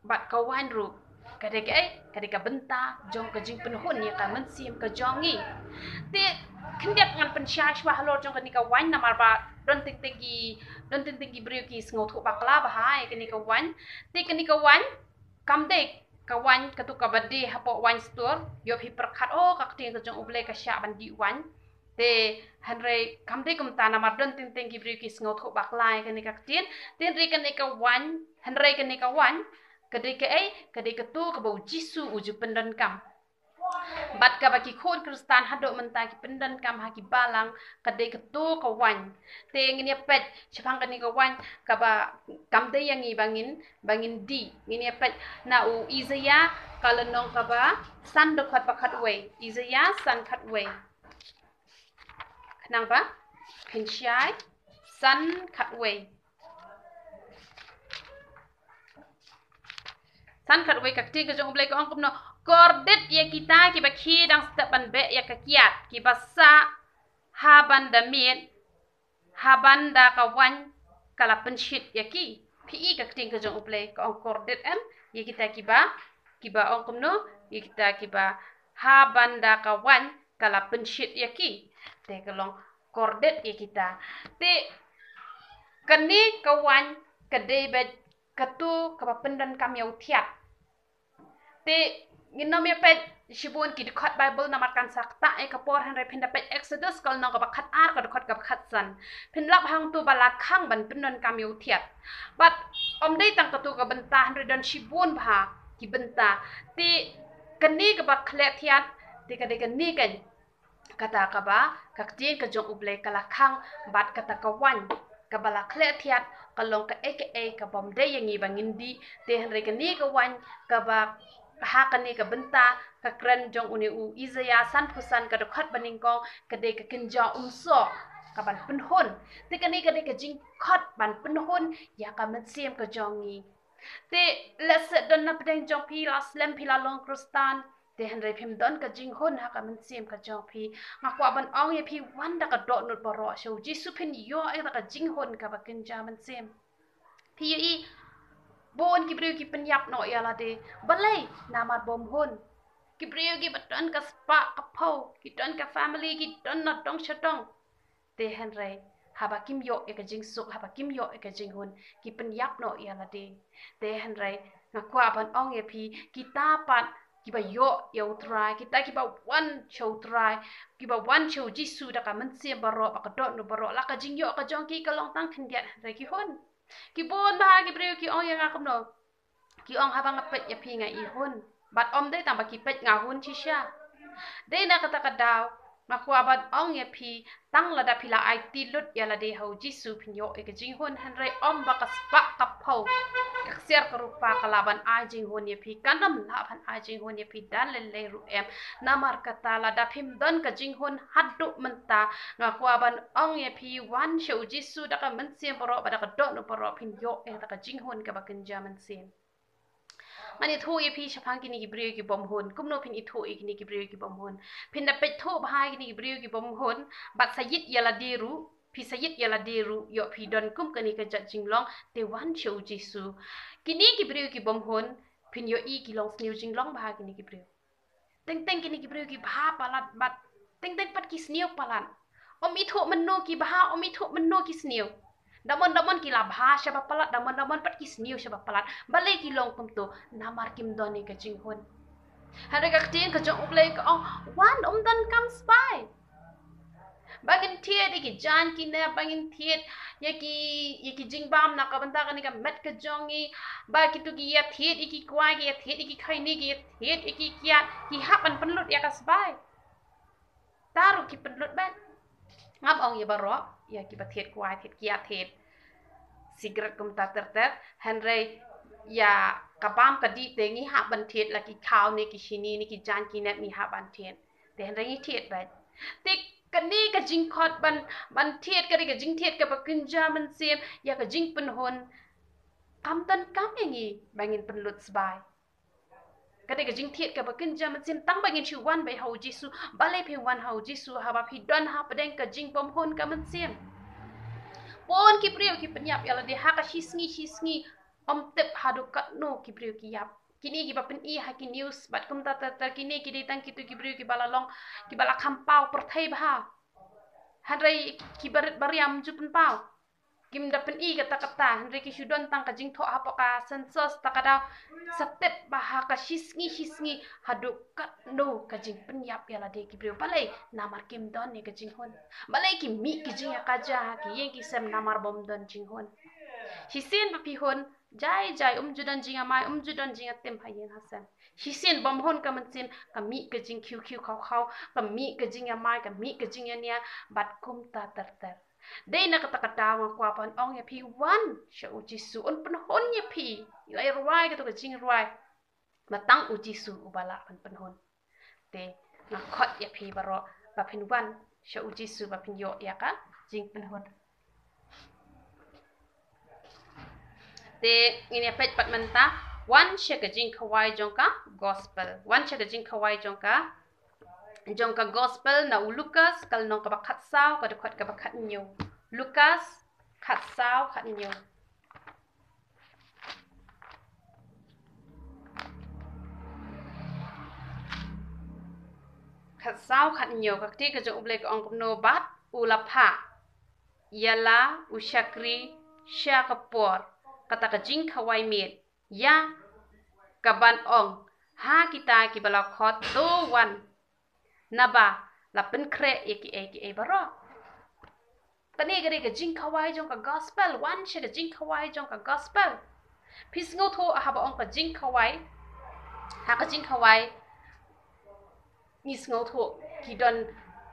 bad ka waiñ ruh ka dei kaei? Ka dei ka bynta jong ka jingpynhun ïa ka mynsiem ka jong ngi. Te khyndiat ngan pynshai shuwa halor jong kane ka waiñ, namar ba don teng teng ki, don teng teng ki briew ki sngewthuh bakla bha ïa kane ka waiñ. Te kane ka waiñ kam dei ka waiñ katu kaba dih hapoh wine store. Ïoh phi pyrkhat, oh, ka ktien ka jong U Blei ka shah ban dih waiñ. Te hynrei kam dei kumta, namar don teng teng ki briew ki sngewthuh bakla ïa kane ka ktien. Te hynrei kane ka waiñ, hynrei kane ka waiñ ka dei kaei? Ka dei katu kaba U Jisu u ju pyndonkam. Bad kaba ki khun Khristan haduh mynta ki pyndonkam ha ki balang, ka dei katu ka waiñ. Te ngin ïa peit shaphang kane ka waiñ kaba kam dei ïa ngi ba ngin, ba ngin dih. Ngin ïa peit na u Isaïah ka lynnong kaba san dkhot ba khatwei. Isaïah san khatwei. Khnang ba phin shai, san khatwei. San khatwei, ka ktien ka jong U Blei ka ong kumno: Kordit ïa kita kiba khie dang step ban beh ïa ka kiad, kiba sah ha ban da miet, ha ban da ka waiñ ka la pynshit ïa ki. Phi i ka ktien ka jong U Blei ka ong kordit, em, ïa kita kiba, kiba ong kumno, ïa kita kiba ha ban da ka waiñ ka la pynshit ïa ki. Te ka long kordit ïa kita. Te kane ka waiñ ka dei beit katu kaba pyndonkam ïa u thiat. Te Ngin nym ïa peit shibun ki dkhot Baibl namar kan sa ktah ïa ka por, hynrei phin da peit Exodus ka lynnong kaba khatar, ka dkhot kaba khatsan. Phin lap hangto ba la khang ban pyndonkam ïa u thiat. Bad ym dei tang kato ka bynta, hynrei don shibun bha ki bynta. Te kane kaba khleh thiat, te ka dei kane ka kata kaba ka ktien ka jong U Blei ka la khang, bad kata ka waiñ kaba la khleh thiat ka long kaei kaei kaba ym dei ïa ngi ba ngin dih. Te hynrei kane ka waiñ kaba ha kane ka bynta, ka kren jong une u Isaïah sanphew san, ka dkhot banyngkong, ka dei ka kynja umsoh ka ban pynhun. Te kane ka dei ka jingkhot ban pynhun ïa ka mynsiem ka jong ngi. Te lehse don na pdeng jong phi la slem phi la long Khristan, te hynrei phim don ka jinghun ha ka mynsiem ka jong phi. Nga kwah ban ong ïa phi, wan da ka dohnud baroh sha U Jisu, phin ïoh ïa ka jinghun kaba kynja mynsiem. Phi ïohi, bun ki briew ki pynïap noh ïa lade. Balei? Namar bym hun. Ki briew kiba don ka spah ka phew, ki don ka family, ki don na dong sha dong. Te hynrei haba kim ïoh ïa ka jingsuk, haba kim ïoh ïa ka jinghun, ki pynïap noh ïa lade. Te hynrei nga kwah ban ong ïa phi, kita pat kiba ïoh ïa U Trai, kita kiba wan sha U Trai, kiba wan sha U Jisu da ka mynsiem baroh, ba ka dohnud baroh, la ka jingïoh ka jong ki ka long tang khyndiat, hynrei ki hun. Ki bun bha ki briew ki ong ïa nga kumno. Ki ong, haba nga peit ïa phi nga i hun. Bad ym dei tang ba ki peit nga hun shisha. Dei na kata ka daw nga kwah ban ong ïa phi, tang lada phi la aiti lut ïa lade ha U Jisu phin ïoh ïa ka jinghun, hynrei ym ba ka spah ka phew, ka ksiar ka rupa ka lah ban ai jinghun ïa phi. Kan ym lah ban ai jinghun ïa phi da lei lei ruh em. Namar kata lada phim don ka jinghun haduh mynta, nga kwah ban ong ïa phi, wan sha U Jisu da ka mynsiem baroh bad da ka dohnud baroh, phin ïoh ïa ka jinghun kaba kynja mynsiem. Ngan ïathuh ïa phi shaphang kine ki briew ki bym hun. Kumno phin ithuh ïa kine ki briew ki bym hun? Phin da peit thuh bha ïa kine ki briew ki bym hun, bad sa ïit ïa lade ruh, phi sa ïit ïa lade ruh, ïoh phi don kum kane ka jait jinglong, te wan sha U Jisu. Kine ki briew ki bym hun, phin ïohi ki long sniew jinglong bha kine ki briew. Teng teng kine ki briew ki bha palat bad teng teng pat ki sniew palat. Ym ithuh mynno ki bha, ym ithuh mynno ki sniew. Da mon da mon ki la bha shaba palat, da mon da mon pat ki sniew shaba palat. Balei ki long kumto? Namar kim don ïa ka jinghun. Hynrei ka ktien ka jong U Blei ka ong, wan, ym donkam spah ba ngin thied ïa ki jaiñ ki nep, ba ngin thied ïa ki, ïa ki jingbam na ka bynta kane ka met ka jong ngi. Ba kito ki ïa thied ïa ki kwai, ki ïa thied ïa ki khaini, ki ïa thied ïa ki kiad, ki hap ban pynlut ïa ka spah. Te ruh ki pynlut beit. Ngam ong ïa baroh, ïa kiba thied kwai, thied kiad, thied sigaret kumta ter ter. Hynrei ïa ka bam ka dih te ngi hap ban thied, la ki khaw ne ki shini ne ki jaiñ ki nep ngi hap ban thied. Te hynrei ngi thied beit. Te kane ka jingkhot ban, ban thied, kane ka jingthied kaba kynja mynsiem, ïa ka jingpynhun, kam donkam ïa ngi ba ngin pynlut spah. Kane ka jingthied kaba kynja mynsiem tang ba ngin shu wan beit ha U Jisu. Balei phi wan ha U Jisu haba phi don hapdeng ka jingbymhun ka mynsiem? Bun ki briew ki pynïap ïa lade ha ka shisngi shisngi. Ym tip haduh katno ki briew ki ïap. Kine kiba pyni ha ki news bad kumta ter ter, kine ki dei tang kito ki briew kiba la long, kiba la kham paw pyrthei bha. Hynrei ki barit baria ym ju pynpaw. Kim da pyni kata kata, hynrei ki shu don tang ka jingthoh hapoh ka census, ta ka daw sa tip ba ha ka shisngi shisngi haduh katno ka jingpynïap ïa lade ki briew. Balei? Namar kim don ïa ka jinghun. Balei ki mih ki jingïakajia ha ki ïing ki sem? Namar bym don jinghun. Shisien ba phi hun, jai jai, um ju don jingïamai, um ju don jingïatim ha ïing ha sem. Shisien bymhun ka mynsiem, ka mih ka jingkhiew khiew khaw khaw, ka mih ka jingïamai, ka mih ka jingïania bad kumta ter ter. Dei na kata ka daw nga kwah ban ong ïa phi, wan sha U Jisu, un pynhun ïa phi. La rwai kato ka jingrwai, ma tang U Jisu uba lah ban pynhun. Te nga khot ïa phi baroh ba phin wan sha U Jisu ba phin ïoh ïa ka jingpynhun. Te ngin ïa peit pat mynta, wan sha ka jingkhawai jong ka gospel. Wan sha ka jingkhawai jong ka, jong ka gospel na u Lukas, ka lynnong kaba khatsaw, ka dkhot kaba khathynñiew. Lukas khatsaw, khathynñiew. Khatsaw, khathynñiew, ka ktien ka jong U Blei ka ong kumno: Bad u la phah ïa la u shakri sha ka por kata ka jingkhawai miet, ïa kaban ong, Ha kita kiba la khot, to wan, naba la pynkhreh ïa kiei kiei baroh. Kane ka dei ka jingkhawai jong ka gospel, wan sha ka jingkhawai jong ka gospel. Phi sngewthuh haba ong ka jingkhawai, ha ka jingkhawai ngi sngewthuh ki don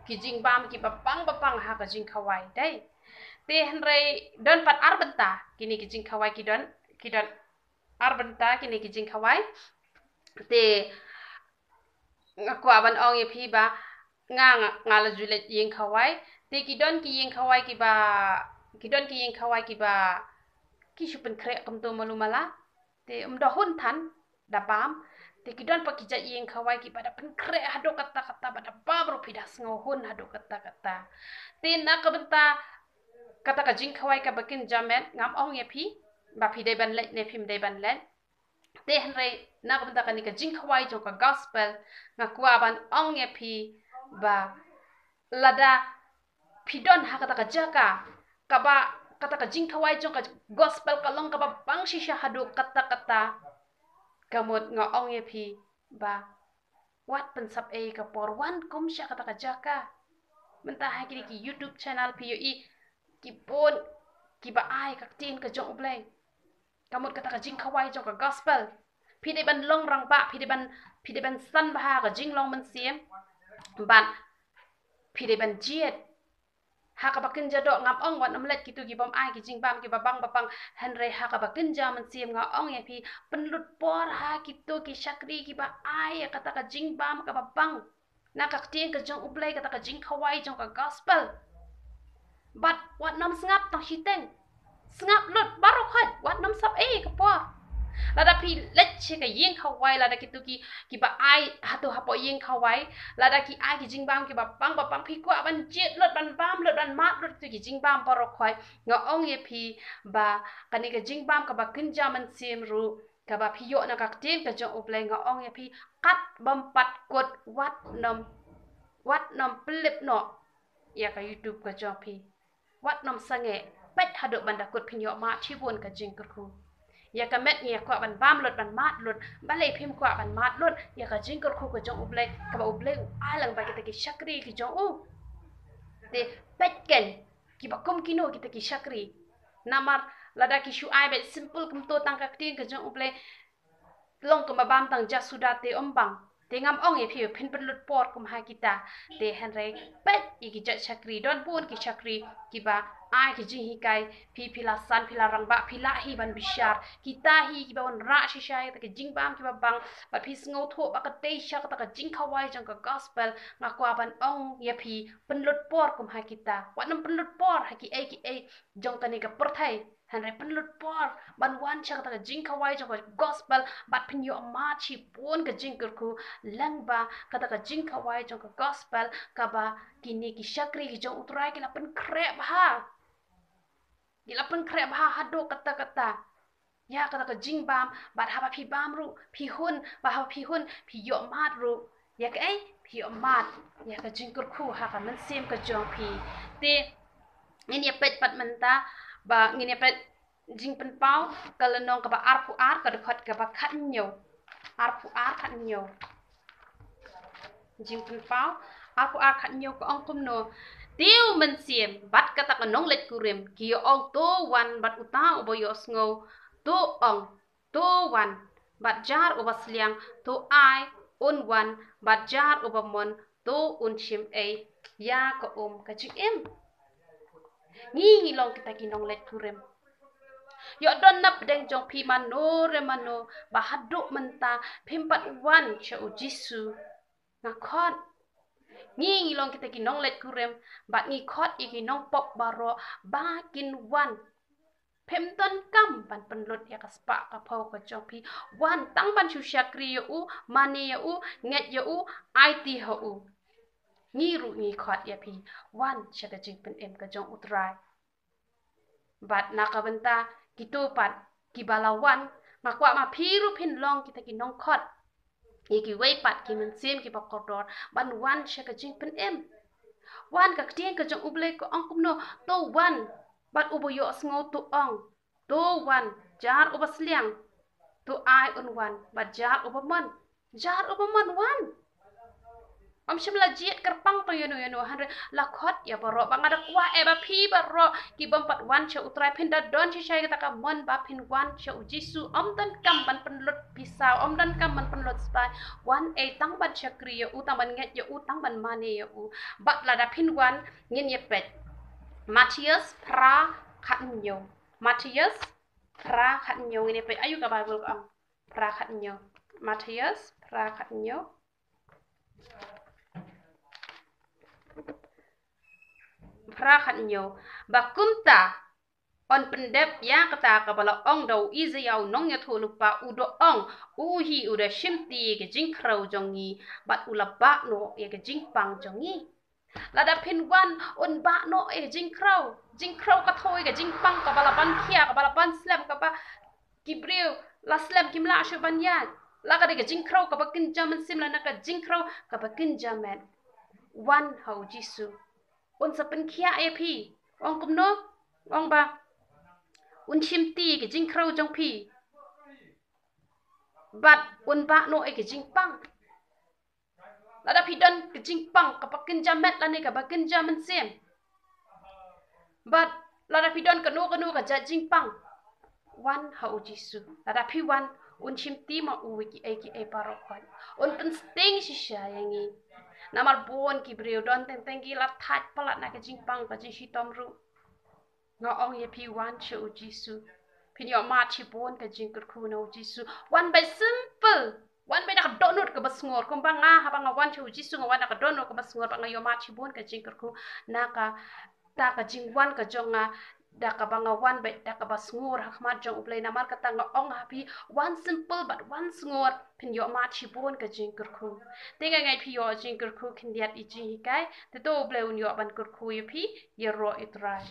ki jingbam kiba pang ba pang ha ka jingkhawai, dei. Te hynrei don pat ar bynta kine ki jingkhawai, ki don, ki don ar bynta kine ki jingkhawai. Te nga kwah ban ong ïa phi ba nga, nga, nga la ju leit ïing khawai. Te ki don ki ïing khawai kiba, ki don ki ïing khawai kiba ki shu pynkhreh kumto malu mala. Te ym da hun than, da bam. Te ki don pat ki jait ïing khawai kiba da pynkhreh haduh katta katta, ba da bam ruh phi da sngew hun haduh katta katta. Te na ka bynta kata ka jingkhawai kaba kynja met, ngam ong ïa phi ba phi dei ban leit ne phim dei ban leit. Te hynrei na ka bynta kane ka jingkhawai jong ka gospel, nga kwah ban ong ïa phi ba lada phi don ha kata ka jaka kaba kata ka jingkhawai jong ka gospel ka long kaba pang shisha haduh katta katta, ka mut nga ong ïa phi ba wat pynsap ei ka por, wan kum sha kata ka jaka. Mynta ha kine ki YouTube channel phi ïohi ki bun kiba ai ka ktien ka jong U Blei. Ka mut kata ka jingkhawai jong ka gospel. Phi dei ban long rangbah, phi dei ban, phi dei ban san bha ka jinglong mynsiem. Bad phi dei ban jied. Ha kaba kynja doh ngam ong wat nym leit kito ki bym ai ki jingbam kiba bang ba bang, hynrei ha kaba kynja mynsiem nga ong ïa phi, pynlut por ha kito ki shakri kiba ai ïa kata ka jingbam kaba bang. Na ka ktien ka jong U Blei, kata ka jingkhawai jong ka gospel. Bad wat nym sngap tang shiteng. Sngap lut baroh khoit, wat nym sap ei ka por. Lada phi leit sha ka ïing khawai, lada kito ki, kiba ai hato hapoh ïing khawai, lada ki ai ki jingbam kiba pang ba pang, phi kwah ban jied lut, ban bam lut, ban mad lut kito ki jingbam baroh khoit, nga ong ïa phi ba kane ka jingbam kaba kynja mynsiem ruh, kaba phi ïoh na ka ktien ka jong U Blei, nga ong ïa phi, kat bym pat kut, wat nym, wat nym pynlip noh ïa ka YouTube ka jong phi. Wat nym sangeh, peit haduh ban da kut, phin ïoh mad shibun ka jingkyrkhu. Ïa ka met ngi ïa kwah ban bam lut, ban mad lut, balei phim kwah ban mad lut ïa ka jingkyrkhu ka jong U Blei, kaba U Blei u ai lang ba kita ki shakri ki jong u. Te peit kein kiba kum kino kita ki shakri. Namar lada ki shu ai beit simple kumto tang ka ktien ka jong U Blei, long kumba bam tang jasuda te ym bang. Te ngam ong ïa phi phin pynlut por kum ha kita. Te hynrei peit ïa ki jait shakri, don bun ki shakri kiba ai ki jinghikai, phi, phi la san, phi la rangbah, phi lah hi ban bishar. Kita hi kiba wanrah shisha ïa kita ki jingbam kiba bang. Bad phi sngewthuh ba ka dei sha kata ka jingkhawai jong ka gospel, nga kwah ban ong ïa phi, pynlut por kum ha kita. Wat nym pynlut por ha kiei kiei jong kane ka pyrthei. Hynrei pynlut por ban wan sha kata ka jingkhawai jong ka gospel, bad phin ïoh mad shibun ka jingkyrkhu, lyngba kata ka jingkhawai jong ka gospel, kaba kine ki shakri ki jong U Trai ki la pynkhreh bha. Ki la pynkhreh bha haduh katta katta ïa kata ka jingbam, bad haba phi bam ruh phi hun, bad haba phi hun phi ïoh mad ruh ïa kaei, phi ïoh mad ïa ka jingkyrkhu ha ka mynsiem ka jong phi. Te ngin ïa peit pat mynta, ba ngin ïa peit Jingpynpaw ka lynnong kaba arphew ar, ka dkhot kaba khathynñiew. Arphew ar, khathynñiew. Jingpynpaw arphew ar, khathynñiew ka ong kumno: Te u mynsiem bad kata ka nongleit kurim ki ïa ong, to wan, bad uta uba ïohsngew, to ong, to wan, bad jar uba sliang, to ai un wan, bad jar uba mon, to un shim ei ïa ka um ka jingim. Ngi ngi long kita ki nongleit kurim. Ïoh don na pdeng jong phi mano re mano ba haduh mynta phim pat wan sha u Jisu? Nga khot. Ngi ngi long kita ki nongleit kurim, bad ngi khot ïa ki nongpop baroh ba kin wan. Phim donkam ban pynlut ïa ka spah ka phew ka jong phi. Wan tang ban shu shakri ïa u, mane ïa u, ngeit ïa u, aiti ha u. Ngi ruh ngi khot ïa phi, wan sha ka jingpynim ka jong U Trai. Bad na ka bynta kito pat kiba la wan, nga kwah ma phi ruh phin long kita ki nongkhot ïa kiwei pat ki mynsiem kiba kordor ban wan sha ka jingpynim. Wan, ka ktien ka jong U Blei ka ong kumno: To wan, bad uba ïohsngew to ong. To wan, jar uba sliang, to ai un wan, bad jar uba mon, Jar u bym wan wan. Ym shym la jied kyrpang tang ïano ïano, hynrei la khot ïa baroh. Ba nga da kwah eh ba phi baroh ki bym pat wan sha U Trai, phin da don shisha ïa kata ka mon ba phin wan sha U Jisu. Ym donkam ban pynlut pisa, ym donkam ban pynlut stai. Wan eh tang ban shakri ïa u, tang ban ngeit ïa u, tang ban mane ïa u. Bad lada phin wan, ngin ïa peit Mathaios phra khathynñiew. Mathaios phra khathynñiew, ngin ïa peit aïu ka Baibl ka ong. Phra khathynñiew. Mathaios phra khathynñiew. Phra khathynñiew. Ba kumta yn pyndep ïa kata kaba la ong da u Isaïah u nongïathuhlypa, u da ong, u hi u da shimti ïa ka jingkhrew jong ngi, bad u la bah noh ïa ka jingpang jong ngi. Lada phin wan, un bah noh ïa ka jingkhrew. Jingkhrew ka thoh ïa ka jingpang kaba la ban khia, kaba la ban slem, kaba ki briew la slem kim lah shuh ban ïaid. La ka dei ka jingkhrew kaba kynja mynsiem, lane ka jingkhrew kaba kynja met. Wan ha U Jisu. Un sa pynkhiah ïa phi. Ong kumno? Ong ba un shimti ïa ka jingkhrew jong phi. Bad un bah noh ïa ka jingpang. Lada phi don ka jingpang kaba kynja met lane kaba kynja mynsiem, bad lada phi don kano kano ka jait jingpang, wan ha U Jisu. Lada phi wan, un shimti ma u ïa kiei kiei baroh khoit. Un pynsting shisha ïa ngi. Namar bun ki briew don teng teng ki la thait palat na ka jingpang, ka jingshitom ruh. Nga ong ïa phi, wan sha U Jisu. Phin ïoh mad shibun ka jingkyrkhu na U Jisu. Wan beit simple. Wan beit da ka dohnud kaba sngewbha. Kumba nga, haba nga wan sha U Jisu, nga wan da ka dohnud kaba sngewbha, bad nga ïoh mad shibun ka jingkyrkhu. Na kata ka jingwan ka jong nga, da kaba nga wan beit da kaba sngewbha ha khmat jong U Blei. Namar kata nga ong ha phi, wan simple bad wan sngewbha, phin ïoh mad shibun ka jingkyrkhu. Te nga ngeit phi ïoh jingkyrkhu khyndiat ïa i jinghikai. Te to U Blei un ïoh ban kyrkhu ïa phi, ïaroh ïa U Trai.